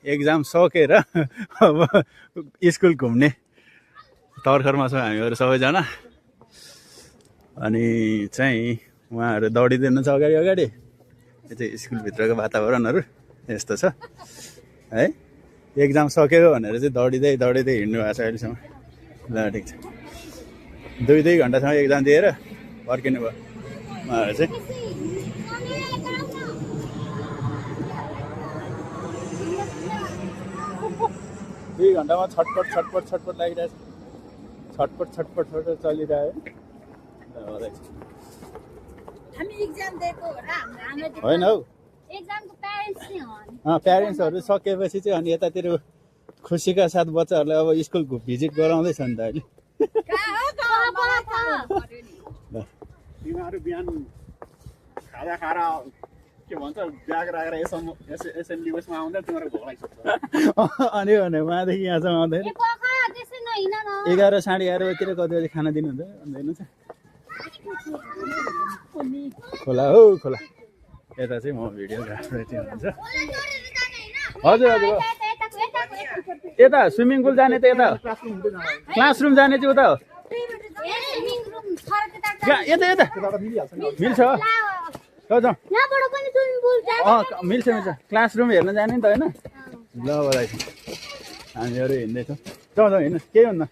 Exam सकेर अब school घुम्ने तर्खरमा छौँ हामीहरू सबैजना। अनि चाहिँ उहाँहरू दौडिदिनु छ अगाडि अगाडि। यो चाहिँ स्कुलभित्रको वातावरणहरू यस्तो छ है। एक्जाम सक्यो भनेर चाहिँ दौडिँदै दौडिँदै हिँड्नु भएको छ अहिलेसम्म। ल ठिक छ, 2 घन्टासम्म एक्जाम दिएर फर्किनु भयो उहाँहरू चाहिँ। 2 घन्टामा छटपट छटपट छटपट लागिरहेछ। छटपट छटपट छटपट चलिरह्यो। होइन हौ, प्यारेन्ट्सहरू सकेपछि चाहिँ अनि यतातिर खुसीका साथ बच्चाहरूलाई अब स्कुलको भिजिट गराउँदैछ नि त अहिले। तिमीहरू बिहान खाजा खाएर के भन्छ ब्याग राखेर एसएमली बसमा आउँदा तिमीहरू भोक लागिसक्छ। अनि भने उहाँदेखि यहाँसम्म आउँदैन 11 साढे 11 बजीतिर कति बजी खाना दिनुहुन्छ भन्दैन छ। खोला हौ खोला। यता चाहिँ म भिडियोग्राफर हुन्छ। हजुर हजुर, यता स्विमिङ पुल जाने त यता, क्लासरुम जाने चाहिँ उता हो। यता यता मिल्छ जाउँ। मिल्छ मिल्छ, क्लासरुम हेर्न जाने नि त होइन। ल बधाई, हामीहरू हिँड्दैछौँ। जाउँ जाउँ हिँड्नु, केही हुन्न।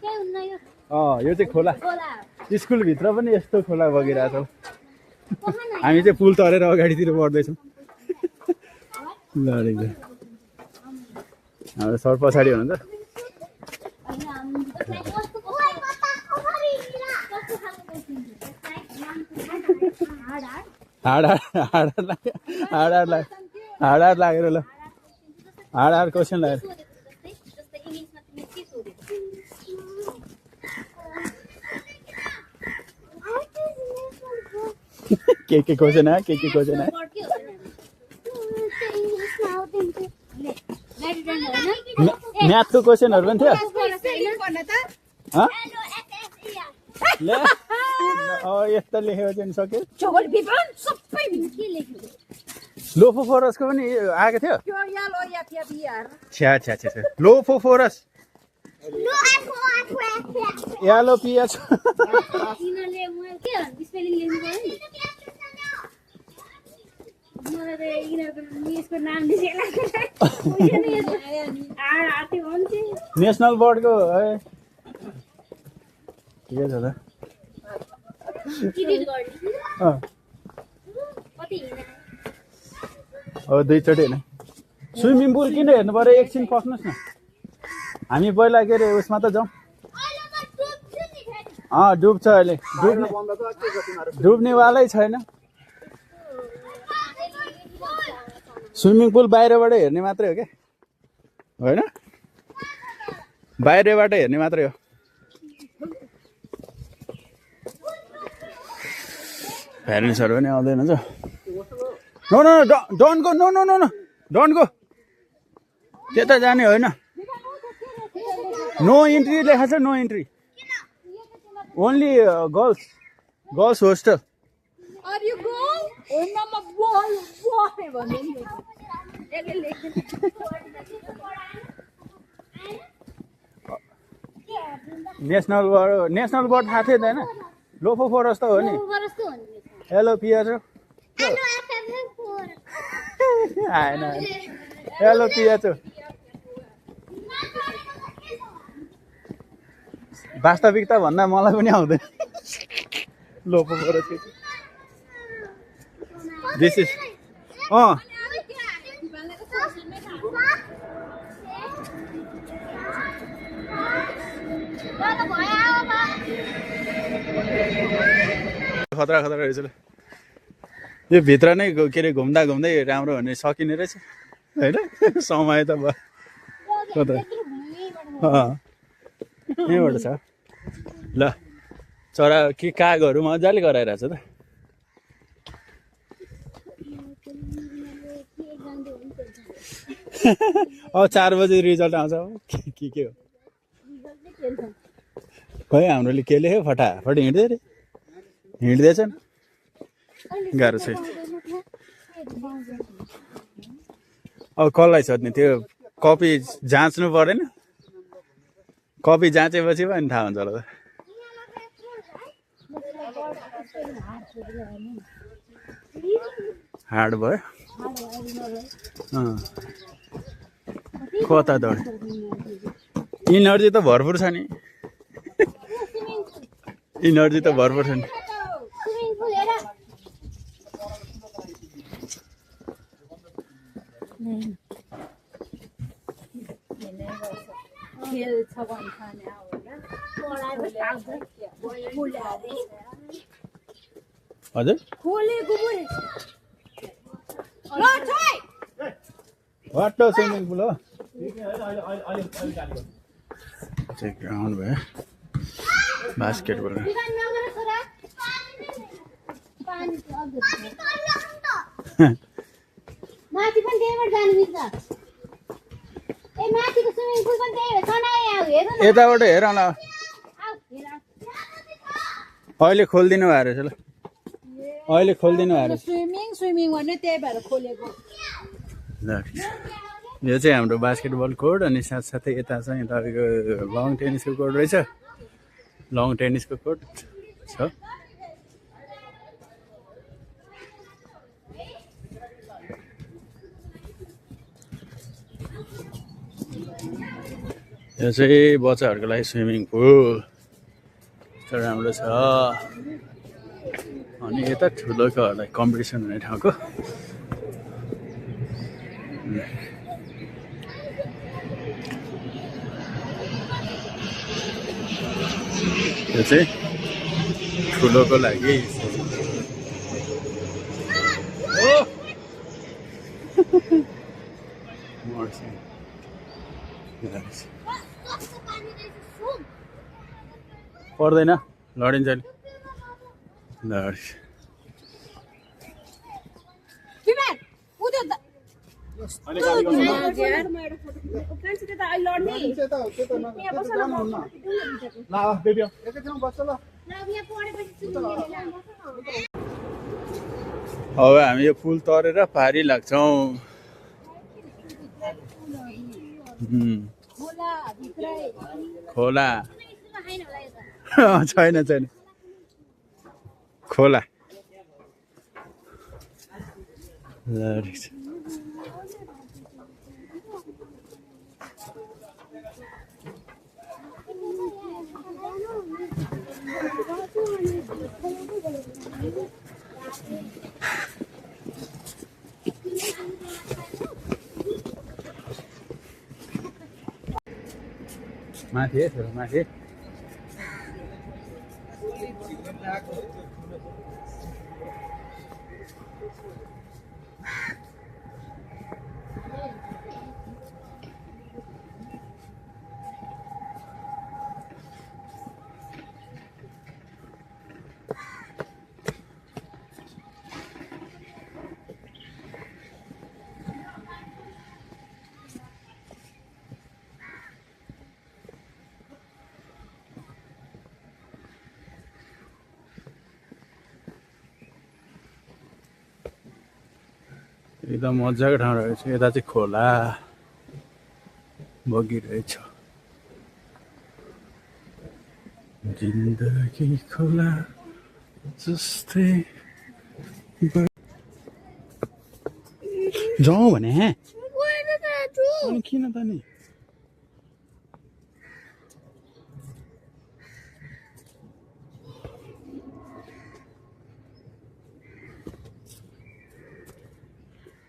यो चाहिँ खोला, स्कुलभित्र पनि यस्तो खोला बगिरहेको छ। हामी चाहिँ पुल तरेर अगाडितिर बढ्दैछौँ। ल हाम्रो सर पछाडि हुनुहुन्छ। हाड लागेर ल, हाड क्वेसन लागेर। के क्वेसन आयो, के क्वेसन आयो। म्याथको क्वेसनहरू पनि थियो। यस्तो लेखेको चाहिँ सक्यो। लोफोफोरसको पनि आएको थियो। छ्या छ्या छ्या, लोफोफोरस यालो पियाज। नेसनल बोर्डको ठिकै छ त। हो 2 चोटि होइन। स्विमिङ पुल किन हेर्नु पऱ्यो, एकछिन पस्नुहोस् न। हामी पहिला के अरे उसमा त जाउँ। डुब्छ अहिले, डुब्नेवालै छैन। स्विमिङ पुल बाहिरबाट हेर्ने मात्रै हो क्या, होइन? बाहिरबाट हेर्ने मात्रै हो। प्यारेन्ट्सहरू पनि आउँदैन छ। No no don't go, no no no no don't go. त्यता जाने होइन। नो इन्ट्री लेखा छ, no entry. Only girls, girls hostel. National board थाहा थियो होइन? लोफोफोरस त हो नि। हेलो पियाजो आएन। Hello Piaggio. वास्तविकता भन्दा मलाई पनि आउँदैन लोफोफोरस। दिस इज खतरा खतरा रहेछ। यो भित्र नै के अरे घुम्दा घुम्दै राम्रो हुने सकिने रहेछ होइन? समय त भयो खतरा। यहीँबाट छ। ल चरा कि कागहरू मजाले गराइरहेछ त। 4 बजे रिजल्ट आउँछ के हो खै। हाम्रोले के लेख्यो, फटाफट हिँड्दै रे, हिँड्दैछन्। गाह्रो छ। अब कसलाई सोध्ने त्यो कपी जाँच्नु परेन कपी जाँचेपछि पनि थाहा हुन्छ होला हार्ड भयो कता दौड इनर्जी त भरपुर छ नि इनर्जी त भरपुर छ नि हजुर वाट स्विमिङ पुल हो ग्राउन्ड भयो बास्केटबल माथि पनि त्यहीबाट जानु मिल्छ ए माथिको स्विमिङ पुल पनि त्यही हो सनाइ हेर्नु न यताबाट हेर न आऊ हेर अहिले खोलिदिनु भएर रहेछ ल अहिले खोलिदिनु भएर स्विमिङ भन्ने त्यही भएर खोलेको ल यो चाहिँ हाम्रो बास्केटबल कोर्ट अनि साथसाथै यता चाहिँ तपाईँको लङ टेनिसको कोर्ट रहेछ लङ टेनिसको कोर्ट छ यो चाहिँ बच्चाहरूको लागि स्विमिङ पुल राम्रो छ अनि यता ठुलोकोहरूलाई कम्पिटिसन हुने ठाउँको यो चाहिँ ठुलोको लागि पर्दैन लडिन्छ नि लडिन्छ अब हामी यो पुल तरेर पारी लाग्छौँ खोला छैन छैन खोला माथि माथि एकदम मजाको ठाउँ रहेछ यता चाहिँ खोला बगिरहेछ जिन्दगी खोला जस्तै जाउँ भने अनि किन त नि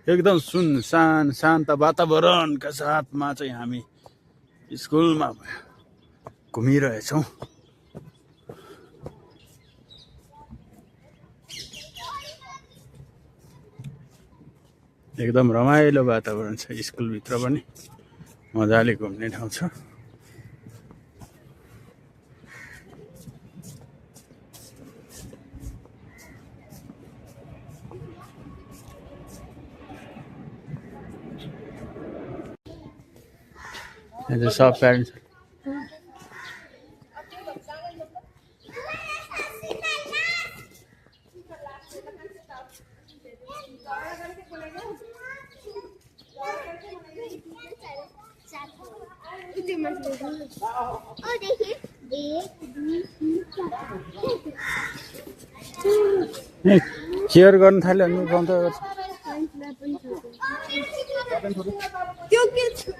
एकदम सुनसान शान्त वातावरणका साथमा चाहिँ हामी स्कुलमा घुमिरहेछौँ एकदम रमाइलो वातावरण छ स्कुलभित्र पनि मजाले घुम्ने ठाउँ छ सब प्यारेन्ट्स देखिए 1 2 3 4 केयर गर्न थाल्यो भने उठाउँछ त्यो के छ